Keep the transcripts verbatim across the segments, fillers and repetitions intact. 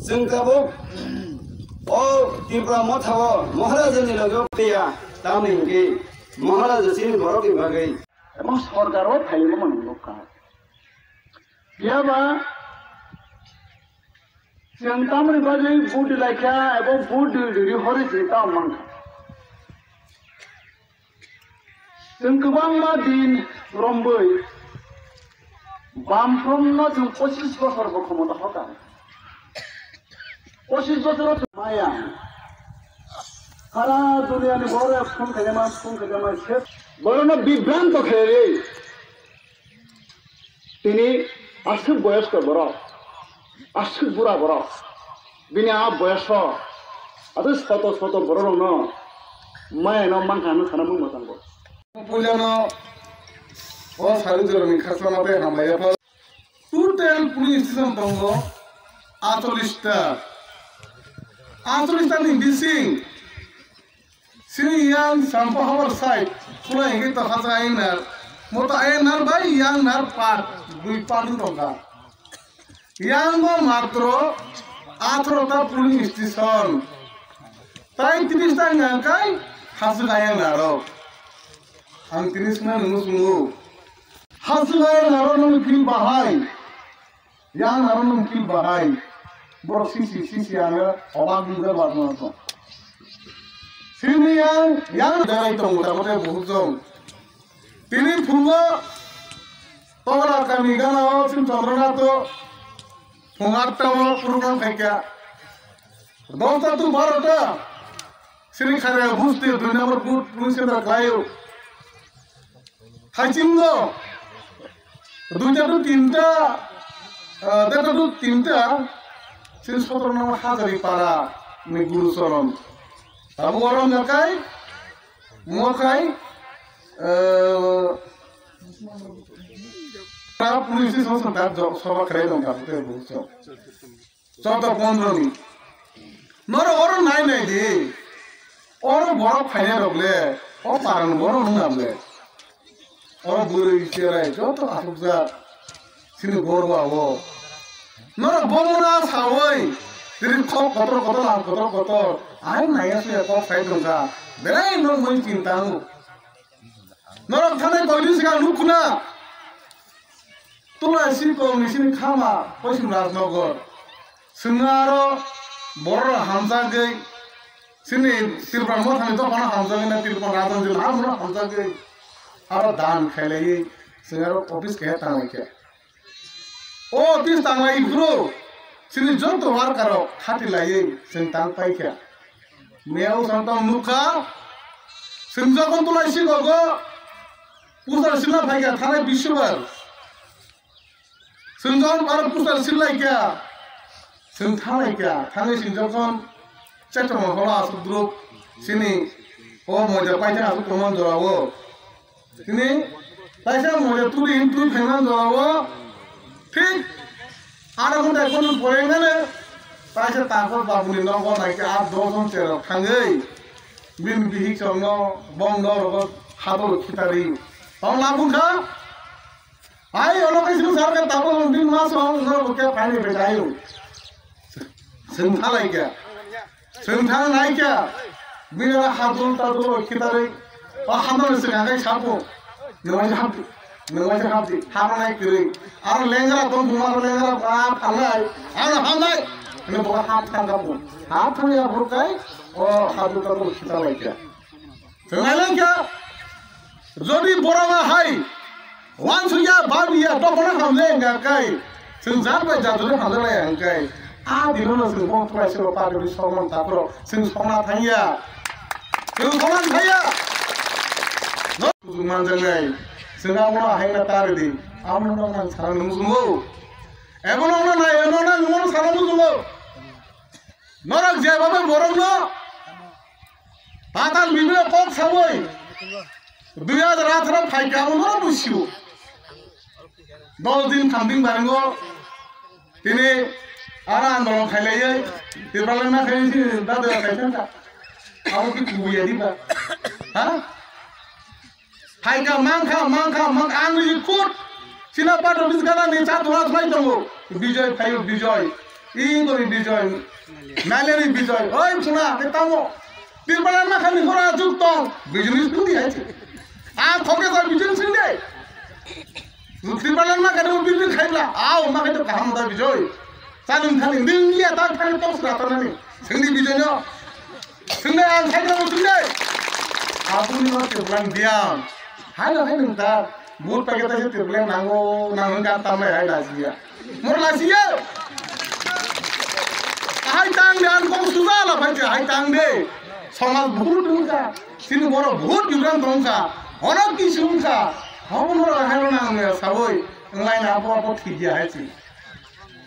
Chwng tabuk o Tipra Motha o Maharaja ni loge o phiya, tamni hwnkhe Maharaja chini borok ni bagwi. Emang sorkar o phaio mano nukha. Phiya ba chwng tamni bagwi vote laikha ebo vote riri hori chwng tamo mankha. Chwng kwbangma din romwi Bamfront no chwng pochis bosor bo khomota hoka. Pochis bosor o maya. Sara duniya ni bore phone khaima, phone khaima se. Boro no bibranto khairi. Tini aswk boyosko borok, aswk bura borok, bini a boyoso, ado soto soto borok rokno maya no mankha no sana mung matango. Puilano o sari jorani khasama tei hamlaiya pha. Total police station tongo atorista. Atorista ni bising Sini yang sampo habar side, pura hingke to haja ayang nar, mota ayang nar bai yang nar part, dui part wng tongkha. Yang bo matro atharo ta polling station, tai tris ta hingka kai haja ayang naro. Ang tini sina nungo sungo. Haja ayang naro nung feel bahai. Yang aro nung kil bahai. Borok sisi sisi ano obak nungkha barno to. Sini yang, yang jarai tongo, tamote buhuk jong. Tini phungo Togora kami gana o sin Chandra Nath to phung atta o program khaikha. Dosta tu barota. Sini khare busti dui number booth, police center khlaio. Haisingo duita to tinta, ah, deta to tinta, sini sotro number Hajari para ni Guru Soron. Tabu orom jakai, mokai, eh, ta police station ta jok soba kare dong ta pute bu so. Chauda pondro ni. Norok oro nai nai di. Oro borok phainai rok le. O parang borok nung nam le. Oro bwrwi cherai joto asukjak. Sini borwa o. Norok bomona sawi. Tiri kok kotor kotor, ang kotor kotor. Ai naiya suya kok sai tongkha. Berai norok mui chinta ang. Norok thanai koidin sikang nuk khuna. Tulai si kok ni sini khama poisim Rajnagar. Swngo aro borok hamjagwi sini Tripura Mothani dophano hamjagwi na Tripura Rajan jila hamono hamjagwi aro dan khailaiwi swngo aro office keha tanglai khe. O office tanglai phuru sini joto worker rok khati laiwi chwng tang pai khe. Miyao samtang nukha, chwng jokhon tulai si gogo, pusar sila phaikha thanai bisubar. Chwng jokhon aro pusar silaikha, chwng thanglaikha, thangwi chwng jokhon chetongma holo aswk drup sini o moja paithak aswk tongmani jorao. Tini kaisa moja tuli him twi phaimani jorao thik adha ghonta ekho nung pore wngkhe kaisa takhor babuni nogo naikhe aa dosh jon cherok thangwi bini bihik chwngno bong norok hadol khitarwi tong labukha. Ai ono kaisa sarkar tabuk bini masong norok khe phaini bechai. Chwng thalaikha. Chwng thang naikha, bini oro hadul tadul rok khitarwi, o hamnani swkang khai sabu, nwng waisa hapdi, nwng waisa hapdi, hamnai kwrwi. Aro lengra tong buma aro lengra ba phalnai, ano hamnai, hwnwi bo hap thangkha bo. Hap thangya phuru kai, o hadul tadul khitalaikha. Chwng nailaikha, jodi borok hai, wansukya, babiya, dophano hamle wngkha kai, chwng jat bai jat jodi hamle laiya wngkha kai, a dino no chwng bo tulaisiro party ni songmani takhoro chwng songna thangya, chwng songna thangya. No, chwng manjaknai, chwng abono haino taridi, abono no nang sana nung chwngo, ebono no nai, ebono nang, ebono sana nung chwngo. Norok jeba bai borokno patal bibile kok sawi dui hajar atharo phaikha abo norok bo sio. Dos din khamding baringo tini aro andolon khailaiwi Tipralai ma khailai si dada khaikha. Abo ki kuya diba? Ha? Phaikha, mankha, mankha, mankha, ang ni kut. Sina pato bisgana ni cha thura thlai tongo. Bijoy phaio, Bijoy. Ingori Bijoy, Naleni Bijoy, oi khuna, ke tamo. Tirpala ma khani khora juk tong, business tu di hai. A thoke sa business ni de. Tirpala ma khani business khai la, a o ma khani kaham da Bijoy. Saling thani ding ya ta khani tong sra ta nani. Singdi Bijoy no. Singdi ang sai na singdi. Abuni no Tirpala diam. Hai no hai nung ta. Vote packet ta se Tirpala nango, nango ka tamai hai la siya. Mor la siya. Hai tang de an kong suja la bai hai tang de. Somaj bahut wngkha. Chini borok bahut yurang tongkha. Onek kisi wngkha. Habo norok hai rok nang ya saboi. Nglai na abo abo thik ya hai chi.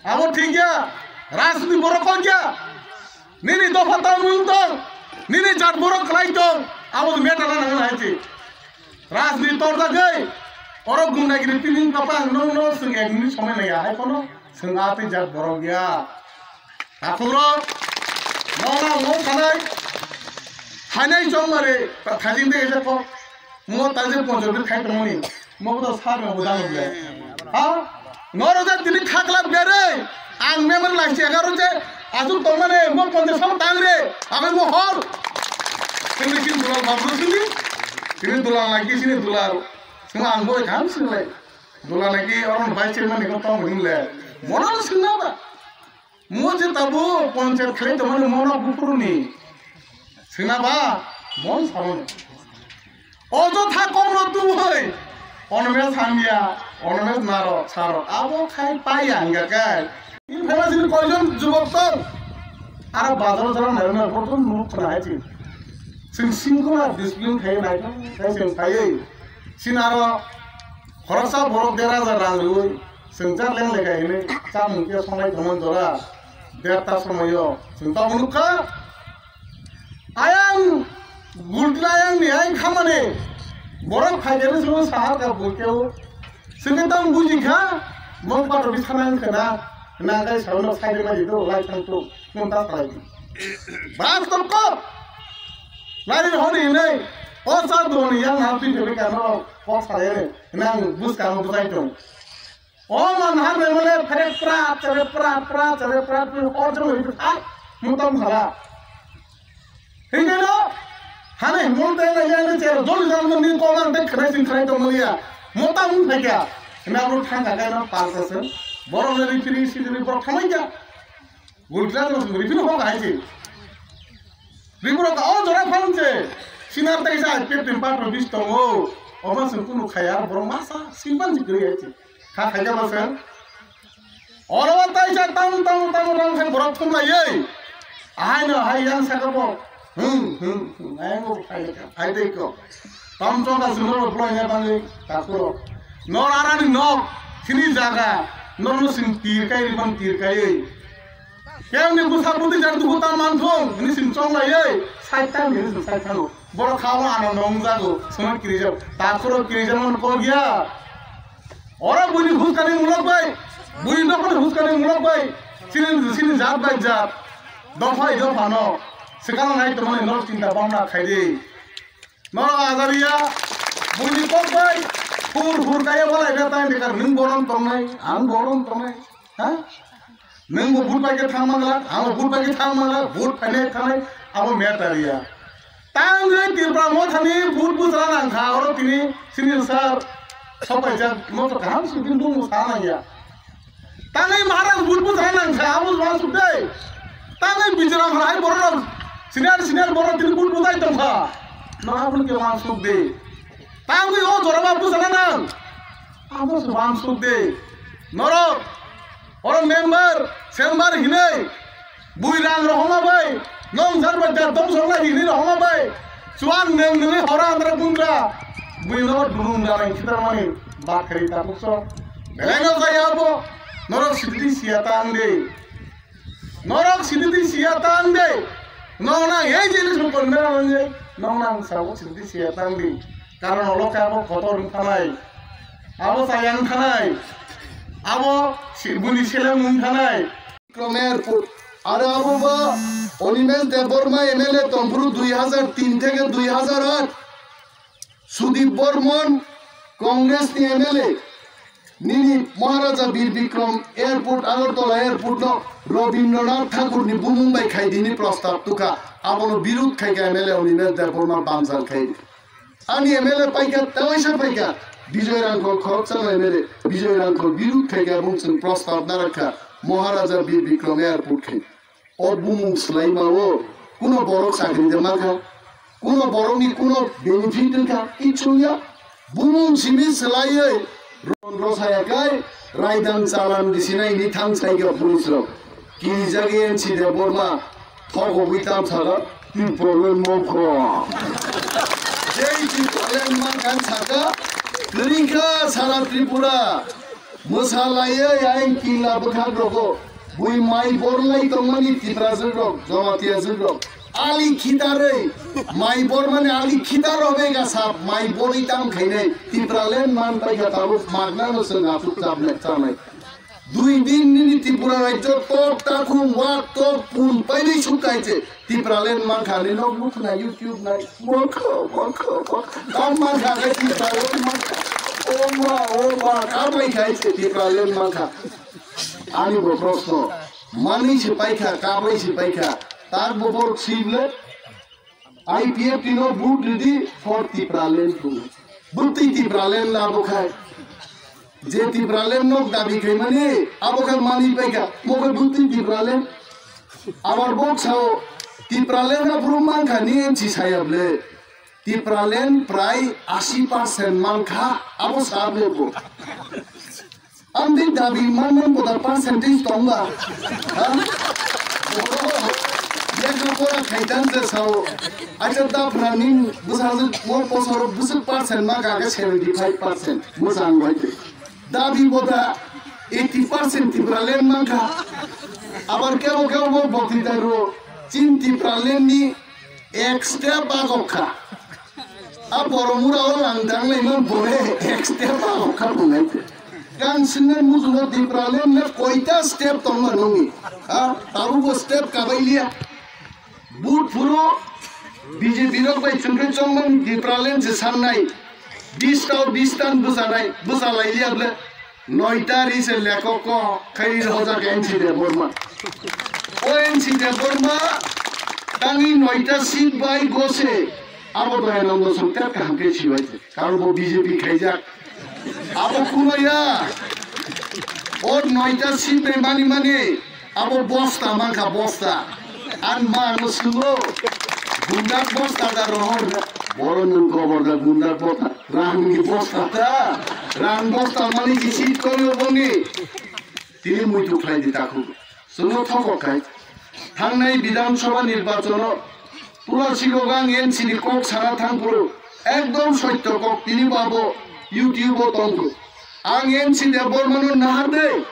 Abo thik ya. Rajniti borok kok ya. Nini dopha tamo wng tong. Nini jat borok kwlai tong. Abo metal na nang hai chi. Rajniti torjagwi, oro gundagiri pilin papa ang no no swng ek minute somoi naiya hai kono swng a tei jat borok ya. Takhuk rok, no no no sanai, hainai chong mare, ta thajin de esa ko, mo ta je poncho bir khai tongoni, mo ko sar no budang le. Ha? Noro je tini khakla bere, ang member laisi egaroh je, asuk tongmane, mo poncho sam tang re, abe mo hor. Tini kin dulal babru sini, tini dulal lagi sini dulal. Sini ang boy kam sini lai. Dulal lagi orang vice chairman ni kau tahu ni le. Mono sini apa? Mo je tabu poncho khai tongmane mono bukuru ni. Sini apa? Mon saron. Ojo tha kok no tuwoi. Onomes hamya, onomes naro, saro. Abo khai pai ang ga kai. Ini phela sini koijon jubok tong. Aro bazar jara nai na koto nuk khna hai chi. Sing sing ko na discipline khai nai khai sing khai. Sini aro khoroksa borok dera ja rang rui. Sing jar leng lega ini. Chamung ke sonai thaman jora. Derta somoyo. Sing ta nuk kha. Ayang gultla ayang ni ayang khamani borok phaikhe sunu sahar ka bulkeu sini tang buji kha mong pato bisana ang khana na kai sauno saide mai do lai thang tu mong ta salai di bas to ko lai honi nei o sa do ni yang ha pi pe ka no ko salai ne nang bus ka no bujai tong. O man har bai mole phere pra, chere pra, pra, chere pra, pra, o jong hi pra, mutam khala. Hingke no, hane mol te na yang ne chere, joli jang no ni ko lang te khre sing khre to maliya. Mutam phai kya. Na bro thang ka na pa sa sen. Boro le ri phiri si ri boro thamai kya. Gultla no sung ripino hok hai se. Ripuro ka o jora phan se. Sinar tai sa pep pem patro bis tongo. Oma sung kunu khaya borok masa simpan si kri hai se. Kha khai ka masa. Oro tai sa tam tam tam rang khai borok thum lai ei. Ahai no hai yang sa ka bo. Hmm hmm hmm. Ai ngo khai ka. Hai dei ko. Tam chong ka sung ro blo ya bang ei. Ta kuro. Nor arani nok. Sini jaga. Nor no sing tir kai ri bang tir kai ei. Kemni bwsa bwtwi jar dugu ta manthung, hini sini chonglaiwi, side tang hini sini side thango. Borok kha o ano nongjago, sono kirijak, takhoro kirijak mano kok ya. Oro buini huskani mulok bai, buini nokhorni huskani mulok bai, chini, chini jat bai jat, dopha i dopha no, swkang nai tongmani nok chinta bhamna khaidi. Norok ajariya, buini kok bai, hur hur kaya walai na tai bekar, nwng borom tongnai, ang borom tongnai, ha? Nwng bo vote bai khe thang mangla, ang bo vote bai khe thang mangla, vote phainai thangnai, abo matter ya. Tangwi Tripura mothani vote bujra nang kha, oro tini sini sir, sopaijak, moto kaham sudin bung sa nang ya. Tangwi Maharaj vote bujra nang kha, abo wansuk de. Tangwi bijra hai borok, senior, senior borok tini vote bujai tong kha. No abo ke wansuk de. Tangwi o jora ba bujra nang. Abo se wansuk de. Norok, oro member, chamber hinai. Bui rang rohoma bai, nong jar bai jar dong song lai hinwi rohoma bai. Chuang neng nengwi hora andra bundra. Bui no dulung darang khitar mani, bakhri tapuk so. Belai no jaya abo, norok siditi siya tang de. Norok siditi siya tang de. Nong nang ei jinis mo kon mera nang de. Nong nang sabo siditi siya tang de. Karon olo khe abo kotor wng thanai. Abo chayang thanai. Abo si-, buni seleng wng thanai. Kromer pu-, aro abo ba Animesh Debbarma M L A tongphuru dui hajar tin theke dui hajar aat. Sudip Bormon Congress ni M L A. Nini Maharaja Bir Bikram Airport, Agartala Airport no Rabindranath Thakur ni bumung bai khai dini prostab tukha. Abono birud khai kha M L A Animesh Debbarma bamsal khai. Ani M L A paikha, tawaisa paikha. Bijoy Rangkhol khoroksa M L A, Bijoy Rangkhol birud khai kha, bung chwng prostab narakha Maharaja Bir Bikram Airport khai. O bumung swlaima o kuno borok chakri de mankha, kuno borokni kuno benefit wngkha, kichu ya. Bumung simi swlaiwi ron rosaya kai raidang chalan bisinai ni thang sai kha police rok. Kijak N C Debbarma thokogwi tam saka, "Twi problem mokho." Jei twi problem mankha saka, kwrwngkha sara Tripura. Mwsalaiwi ayang kila bwkhak rogo. Bui mai borlai tongmani Tiprajwk rok, Jamatia jwk rok. Ali khitarwi mai bormani ali khitar rok ega sap mai borwi tam khainai Tipraland man paikha tabuk magna no chwng aphuk chapnai chanai. Dui din nini Tripura rajyo tok takhum wak tok pun painai suk kaiche. Tipraland mankha ni nok bukna YouTube nai. Mokho, mokho, mokho. Kam mankha khe Tipraland mankha. O ma, o ma, kam mankha khe Tipraland mankha. Ani bo proshno. Manwi se paikha, kabai se paikha. Tak bo borok sible. I P F T no vote ridi for Tipraland. Bwtwi Tipraland labo khai. Je Tipraland nok dabi khaimani, abo khe manwi paikha, bo khe bwtwi Tipraland. Abar bok sao, Tipraland aphuru mankha ni N C sayable. Tipraland prai asi percent mankha, abo sable bo. Amtwi dabi manman bo da percentage tongba. Ha? Yekno pora khaitan je sao. Acha da praning bwsajwk mo bosoro bwswk percent ma ga ga seventy five percent. Mwchang bai twi. Dabi bo da eighty percent Tipraland mankha. Abar kebo kebo bo bokti da ro. Chin Tipraland ni ek step agok kha. A boromura o langdang lai man bore ek step agok kha bungai. Kang sinne mujugo Tipraland le koita step tongma nungi. Ha? Tabugo step kabai liya. But phuru B J P rok bai chwngkhe chongmani Tipraland se sannai. Bis tao bis tan bwchanai, bwchalai liya ble. Noita ri se lekok ko khai ri hojak N C Debbarma. O N C Debbarma tangi noita seat bai gose abo doya nongo songter kaham khe sibai. Karon bo B J P khaijak. Abo kuno ya. O noita seat bai mani mani. Abo bosta mankha bosta. Ang ma ano sungo. Gundak bosta da rohor. Boro nung kobor da gundak bosta. Rang ni bosta da. Rang bosta mani kisi koyo boni. Tini muitu khlai di takhuk. Sungo thokok khai. Thangnai Bidhan Sabha nirbachono Tulasi Gogang N C ni kok sana thangphuru ekdom soitto kok tini babo YouTube o tongkhu. Ang N C Debbarma no nahar de,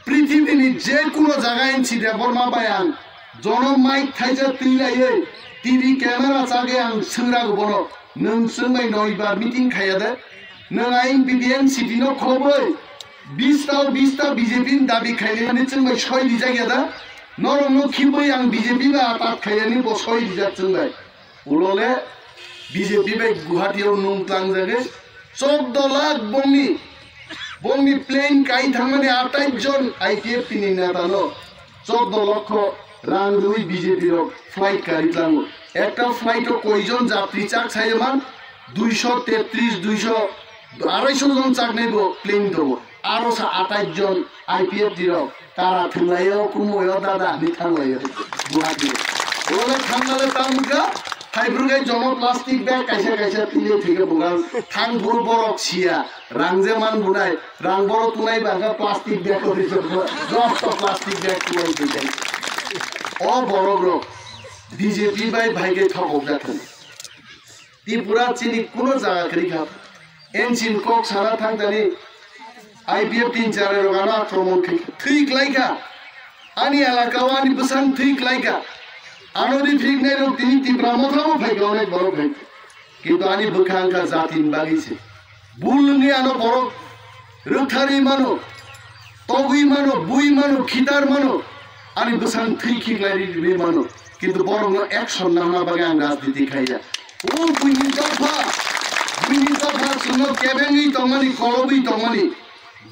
prithibini je kuno jaga N C Debbarma bai ang jono mic thaisa twi laiwi T V camera chagwi ang swngrago bono, nwng chwngbai noi bar meeting khaiya de? Nwng aing B B N C T no khobwi bista o bista B J P ni dabi khainani chwngbai soi rijak ya da? Norokno khibwi ang B J P bai atat khainani bo soi rijak chwngbai. Ulole B J P bai Guwahati o nung tlangjagwi chordo lakh bongni, bongni plane kai thangmani atais jon I P F T ni neta no chordo lokho rang rwi B J P rok flight kari tlango. Ekta flight o koi jon jatri chak sayo man? Duiso tetris, duiso, araisho jon chaknai bo plane tongo. Aro sa atais jon I P F T rok kara thwnglaio, kumoyo dada hinwi thanglaio Guwahati. Oro thangnale tamkha, haibrwkhe jomo plastic bag kaisa kaisa twiwi thwikhe bugang thang buru borok siya, rang je man bunai, rang boro tunai bangkha plastic bag o rijokgo, joto plastic bag tunai thwikai. O borok rok B J P bai bhai khe thokok jak thani. Tripura chini kuno jaga kwrwi kha. Engine kok sana thangtani I P F T ni chwrai rok ano akromon khai thwi klai kha. Ani elaka o ani bwsang thwi klai kha. Ano ri phik nai rok tini Tipra Motha bo phai kha, onek borok phai kha. Kintu ani bwkha wngkha jatini bagwi se. Bul wngwi ano borok rwktharwi mano, togwi mano, bui mano, khitar mano, ani bwsang thwi khiklai ri mano. Kintu borokno action nangna bagwi ang rajniti khaiya. O buini dopha, buini dopha chwngno kebengwi tongmani, kolobwi tongmani.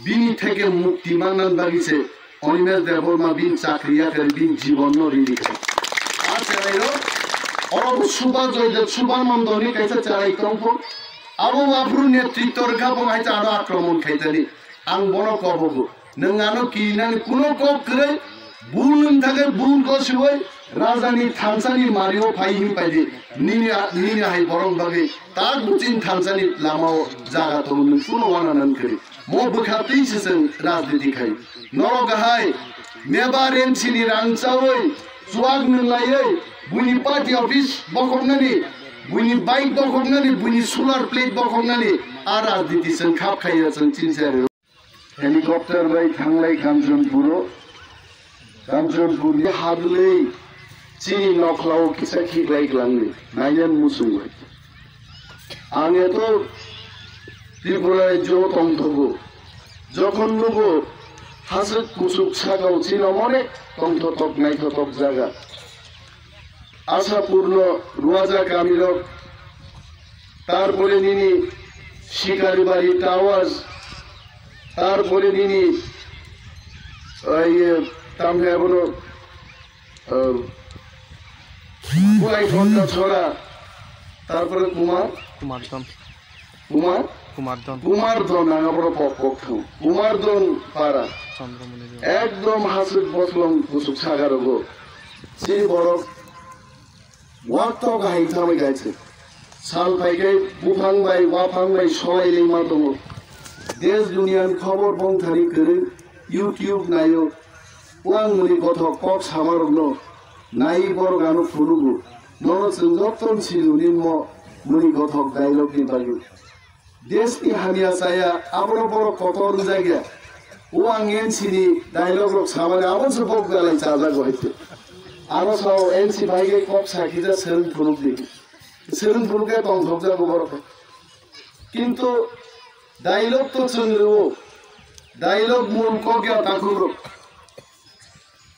Bini theke mukti manna bagwi se Animesh Debbarma bini chakri yakarwi bini jibonno ridi kha. A cherairok oro bo Subhajoy de Subhanandoni kaisa cherai tongkho. Abo waphuru netritto rwkha bo hai cha ano akromon khaitani. Ang bono kobogo. Nwng ano kirinani kuno kok kwrwi, bul nwng thangwi bul gosiwi rajani thansani mario phai him paidi. Nini a-, nini hai borok bagwi tak buchini thansani lamao jaga tongo nwng kuno wana nang kwrwi. Mo bwkha twi se chwng rajniti khai. Norok hai mebar M C ni rang chawi chuak nwng laiwi buini party office bokhoknani, buini bike bokhoknani, buini solar plate bokhoknani a rajniti chwng khap khaiya chwng chini chari. Helicopter bai thanglai Kanchanpuro, Kanchanpurni hadwlwi chini nokhlao kisa khiklai glangni naiyan muchungwi. Ang eto Tripura rajyo tongthogo, jokhon nugo haswk kuchuk sakao chini onek tongthotok naithotok jaga. Ashapurno Ruaja kamirok, tarpore nini Shikaribari Towers, tarpore nini, eh, iye, tamni abono, eh, Kulai Ghonta Chora, tarpore Kumar, Kumar Don. Kumar? Kumar Don. Kumar Don ang aboro pok pok thung. Kumar Don para. Chandramani Don. Ekdom haswk boslong kusuk sagarogo. Chini borok wak tok hai thamwi gaise. Sal phaikai buphang bai waphang bai solai lengma tongo. Des duniyan khobor bongthani kwrwi YouTube nayo. Wang muni gothok kok samarokno nai borok ano phunugo. Nono chwng joto siluni mo muni gothok dialogue ni bagwi. Deshni hamya chaya, abono borok kotor wngjak ya. O ang N C ni dialogue rok samani abo se bok dalai chajago hai te. Ano sao N C bai khe kok sakija swrwng phunuk di. Swrwng phunuk khe tongthok jago borok. Kintu dialogue to chwng rwo. Dialogue mul kok ya takhuk rok.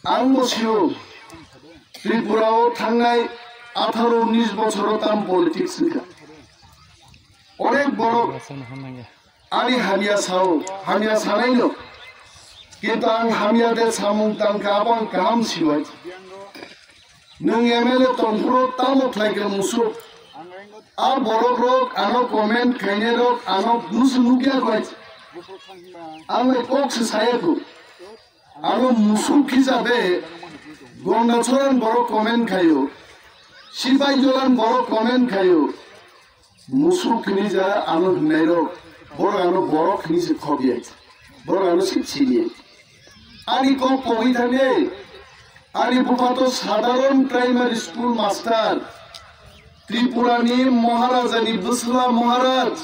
Ang bo sio, Tripura o thangnai atharo unis bochoro tam politics wngkha. Onek borok ani hamya sao, hamya sanaino. Kintu ang hamya de samung tangkha, abo ang kaham sibai. Nwng M L A tongphuru tamo khlaikha musuk? A borok rok ano comment khainai rok ano musu nukya koi. Ang le kok se saya kho. Aro musuk hisabe Gonda Choran borok comment khaio, Sipai Jolan borok comment khaio, musuk hini ja ano hinai rok, borok ano borok hini se khobiyai, borok ano sik sini. Ani kok pogwi thangni, ani bupha to sadharon primary school master. Tripurani Maharajani bwsla Maharaj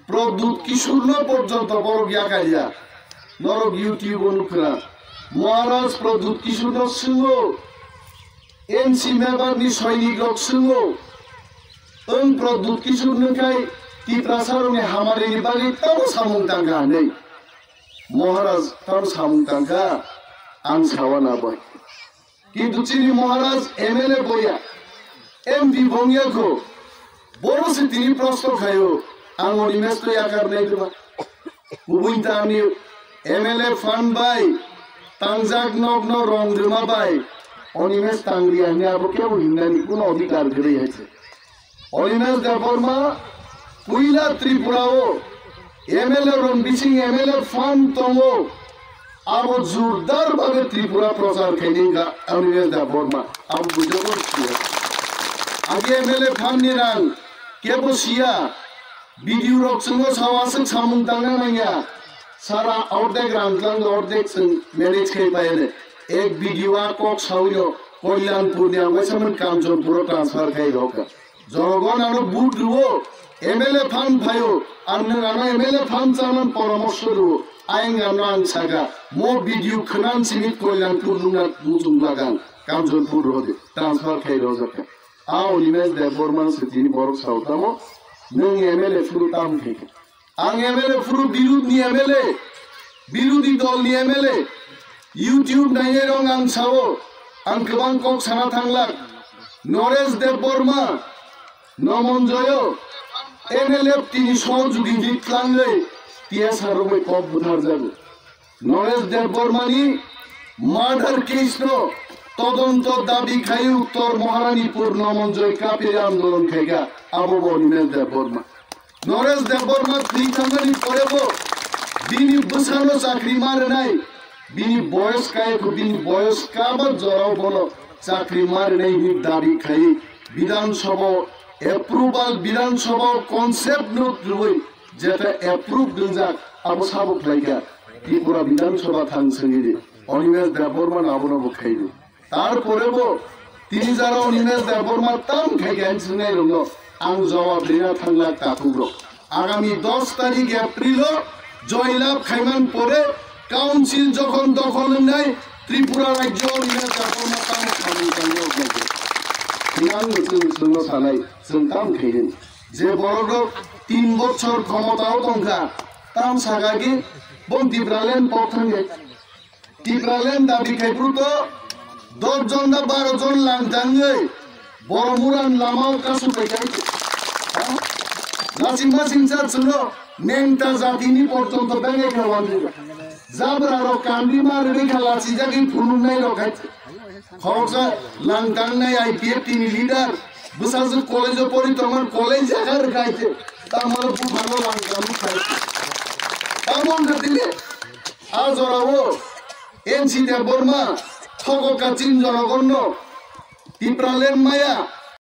Pradyut Kishorno porjonto borok yakarya. Norok YouTube o nukha. Maharaj Pradyut Kishorno swngo, N C member ni soinik rok swngo, "Wng Pradyut Kishor nungkhai Tiprasa rokni hamarini bagwi tamo samung tangkha?" hinwi. Maharaj tamo samung tangkha, ang sawana bai. Kintu chini Maharaj M L A boya, M P bongya kho, boro se tini prosto khaio, ang oni match to yakar nai diba. Kubui tamni M L A fund bai, tangjak nokno rong rwma bai, oni match tangriya hwnwi abo kebo himnani kuno odhikar kwrwi hai se. Animesh Debbarma puila Tripura o M L A rok bising M L A fund tongo, abo jurdar babe Tripura prochar khaini wngkha Animesh Debbarma, abo bujo ko siya. Agi M L A fund ni rang kebo siya, B D O rok chwngo sao aswk samung tangna nangya, sara ordek rang tlang ordek chwng manage khai paiya de. Ek B D O a kok sawi no Kalyanpur ni ang waisa man Kanchanpur o transfer khai rokha. Jonogon ano vote rwo, M L A fund phaio, ang nwng ano M L A fund chanan poramorsho rwo, ayang ano ang saka, mo video khwnan simi Kalyanpur nungna muchung bagan, Kanchanpur rode, transfer khai rojak kha. A Animesh Debbarma se tini borok sao tamo, nwng M L A phuru tam khaikha. Ang M L A phuru birudh ni M L A, birudhi dol ni M L A, YouTube nainai rok ang sao, ang kwbang kok sana thanglak. Naresh Debbarma, Nomonjoyo, N L F T ni sohojugiti tlanglai, T S R rok bai kok bwthar jago. Noresh Debbarma ni murder case no todonto dabi khai Uttor Maharanipur Nomonjoy Kapiri andolon khaikha abo bo Nimesh Debbarma. Noresh Debbarma thwi thangmani pore bo bini bwsano chakri ma rwnai, bini boyos kaya kho, bini boyos kaba jorao bono chakri ma rwnai hwnwi dabi khai Bidhan Sabha approval, Bidhan Sabha concept no rwui jeta approve dwngjak abo sabo khlaikha. Tripura Bidhan Sabha thang swngwi di, Animesh Debbarma no abono bo khaidi. Tarpore bo tini jara Animesh Debbarma tam khai khai swngnairokno ang jawab rina thanglak takhuk rok. Agami dos tarik April o joylab khaiman pore council jokhon dokhol wngnai Tripura rajyo o Animesh Debbarma tam khamung tangwi rok. Yang chwng chwngno sanai chwng tam khaigwni. Je borok rok tin bochor khomotao tongkha, tam sakha ki bong Tipraland pok thangkhe. Tipraland dabi khai phuru to dos jon da baro jon langtangwi Boromura ni lamao kasu bai khai. Ha? Lachima singsa chwngno nengta jatini porjonto bengai kha wandri. Jabra rok kamri ma rwgwi kha lachijagwi phunuknai rok hai. Khoroksa langtangnai I P F T ni leader, bwsajwk college o pori tongma college jaga rwkha hai se, tamaro buphano langtangwi khai se. Tamo wngkha tini a jorao N C Debbarma thogo kachin jonogonno Tipraland maya